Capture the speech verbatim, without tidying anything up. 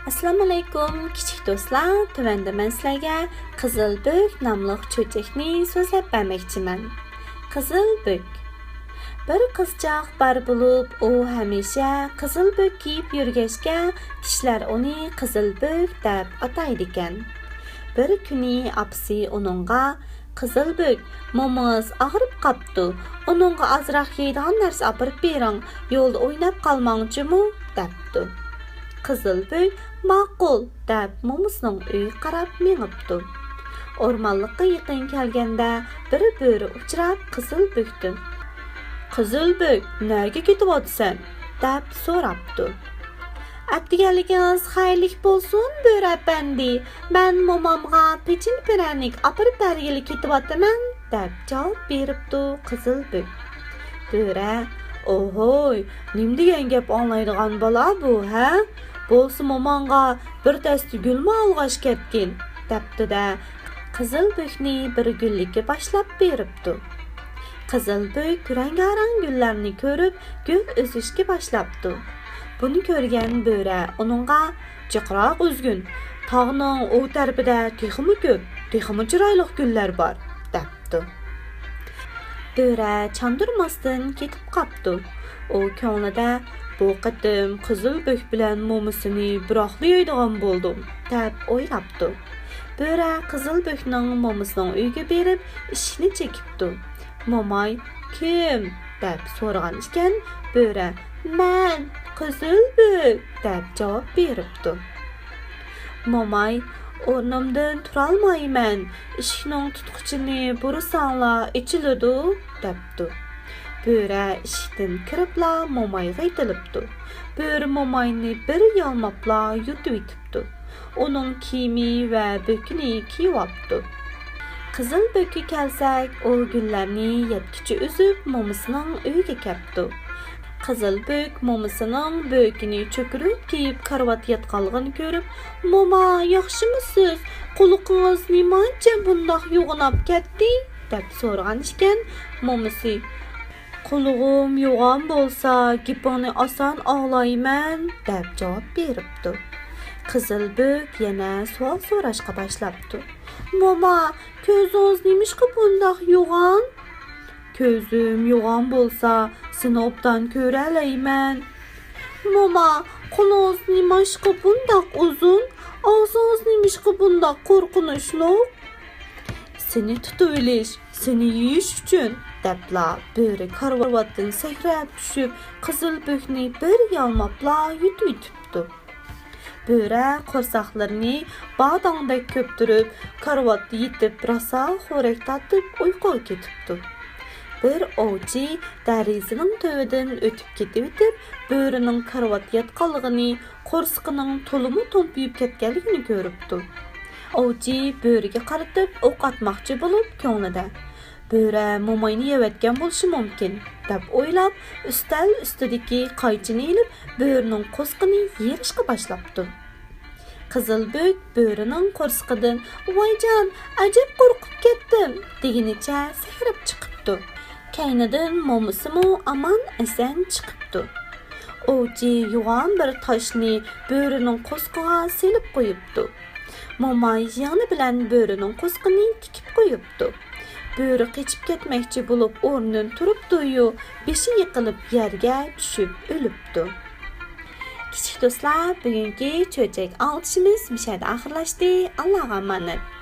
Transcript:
ئەسسالامۇئەلەيكۇم، كىچىك دوستلار. تۆۋەندە مەن سىلەرگە قىزىل بۆك ناملىق چۆچەكنى سۆزلەپ بەرمەكچىمەن. قىزىل بۆك. بىر قىزچاق بار بولۇپ، ئۇ ھەمىشە قىزىل بۆك كىيىپ يۈرگەچكە، كىشىلەر ئۇنى قىزىل بۆك دەپ ئاتايدىكەن. بىر كۈنى ئاپىسى ئۇنىڭغا، «قىزىل بۆك، مومىڭىز ئاغرىپ قاپتۇ، ئۇنىڭغا ئازراق يەيدىغان نەرسە ئاپىرىپ بېرىڭ، يولدا ئويناپ قالماڭچىمۇ؟» دەپتۇ. قىزىل بۆك، «ماقۇل» دەپ، مومىسىنىڭ ئۆيىگە قاراپ مېڭىپتۇ. ئورمانلىققا يېقىن كەلگەندە، بىر بۆرە ئۇچراپ، قىزىل بۆكتىن، «قىزىل بۆك، نەگە كېتىۋاتىسەن؟» دەپ سوراپتۇ. «ئەتىگەنلىكىڭىز خەيرلىك بولسۇن، بۆرە ئەپەندى. مەن مومامغا پېچىنە پىرەنىك ئاپىرىپ بەرگىلى كېتىۋاتىمەن» دەپ جاۋاب بېرىپتۇ قىزىل بۆك. بۆرە، «ئوھوي، نېمە دېگەن گەپ ئاڭلايدىغان بالا بۇ، ھە؟ بولسا موماڭغا بىر دەستە گۈلمۇ ئالغاچ كەتكىن» دەپتۇ-دە، قىزىل بۆكنى بىر گۈللۈككە باشلاپ بېرىپتۇ. قىزىل بۆك رەڭگارەڭ گۈللەرنى كۆرۈپ، گۈل ئۈزۈشكە باشلاپتۇ. بۇنى كۆرگەن بۆرە ئۇنىڭغا، «جىقراق ئۈزگىن، تاغنىڭ ئۇ تەرىپىدە تېخىمۇ كۆپ، تېخىمۇ چىرايلىق گۈللەر بار» دەپتۇ. بۆرە چاندۇرماستىن كېتىپ قاپتۇ. ئۇ كۆڭلىدە، «بۇ قېتىم قىزىل بۆك بىلەن مومىسىنى بىراقلا يەيدىغان بولدۇم» دەپ ئويلاپتۇ. بۆرە قىزىل بۆكنىڭ مومىسىنىڭ ئۆيىگە بېرىپ، ئىشىكنى چېكىپتۇ. موماي، «كىم؟» دەپ سورىغان ئىكەن، بۆرە، «مەن، قىزىل بۆك» دەپ جاۋاب بېرىپتۇ. موماي، «ئورنۇمدىن تۇرالمايمەن، ئىشىكنىڭ تۇتقۇچىنى بۇرىساڭلار ئېچىلىدۇ» دەپتۇ. بۆرە ئىشىكتىن كىرىپلا مومايغا ئېتىلىپتۇ. بۆرە موماينى بىر يالماپلا يۇتۇۋېتىپتۇ. ئۇنىڭ كىيىمى ۋە بۆكىنى كىيىۋاپتۇ. قىزىل بۆككە كەلسەك، ئۇ گۈللەرنى يەتكۈچە ئۈزۈپ، مومىسىنىڭ ئۆيىگە كەپتۇ. قىزىل بۆك مومىسىنىڭ بۆكىنى چۆكۈرۈپ كىيىپ، كارىۋاتتا ياتقانلىقىنى كۆرۈپ، «موما، ياخشىمۇسىز؟ قۇلىقىڭىز نېمانچە بۇنداق يوغىناپ كەتتى؟» دەپ سورىغان ئىكەن، مومىسى، «قۇلىقىم يوغان بولسا، گېپىڭنى ئاسان ئاڭلايمەن» دەپ جاۋاب بېرىپتۇ. قىزىل بۆك يەنە سوئال سوراشقا باشلاپتۇ. «موما، كۆزىڭىز نېمىشقا بۇنداق يوغان؟» «كۆزۈم يوغان بولسا، سېنى ئوبدان كۆرەلەيمەن.» «موما، قولىڭىز نېمىشقا بۇنداق ئۇزۇن؟ ئاغزىڭىز نېمىشقا بۇنداق قورقۇنچلۇق؟» «سېنى تۇتۇۋېلىش، سېنى يېيىش ئۈچۈن» دەپلا، بۆرە كارىۋاتتىن سەكرەپ چۈشۈپ، قىزىل بۆكنى بىر يالماپلا يۇتۇۋېتىپتۇ. بۆرە قورساقلىرىنى باداڭدەك كۆپتۈرۈپ، كارىۋاتتا يېتىپ، راسا خورەك تارتىپ ئۇيقۇغا كېتىپتۇ. بىر ئوۋچى دېرىزىنىڭ تۈۋىدىن ئۆتۈپ كېتىۋېتىپ، بۆرىنىڭ كارىۋاتتا ياتقانلىقىنى، قورسىقىنىڭ تولىمۇ تومپىيىپ كەتكەنلىكىنى كۆرۈپتۇ. ئوۋچى بۆرىگە قارىتىپ ئوق ئاتماقچى بولۇپ، كۆڭلىدە، «بۆرە موماينى يەۋەتكەن بولۇشى مۇمكىن» دەپ ئويلاپ، ئۈستەل ئۈستىدىكى قايچىنى ئېلىپ، بۆرىنىڭ قورسىقىنى يېرىشقا باشلاپتۇ. قىزىل بۆك بۆرىنىڭ قورسىقىدىن، «ۋايجان، ئەجەب قورقۇپ كەتتىم» دېگىنىچە سەكرەپ چىقىپتۇ. كەينىدىن مومىسىمۇ ئامان ئېسەن چىقىپتۇ. ئوۋچى يوغان بىر تاشنى بۆرىنىڭ قورسىقىغا سېلىپ قويۇپتۇ. موماي يىڭنە بىلەن بۆرىنىڭ قورسىقىنى تىكىپ قويۇپتۇ. بۆرە قېچىپ كەتمەكچى بولۇپ ئورنىدىن تۇرۇپتۇ-يۇ، بېشى يىقىلىپ يەرگە چۈشۈپ ئۆلۈپتۇ. كىچىك دوستلار، بۈگۈنكى چۆچەك ئاڭلىتىشىمىز مۇشۇ يەردە ئاخىرلاشتى. ئاللاغا ئامانەت.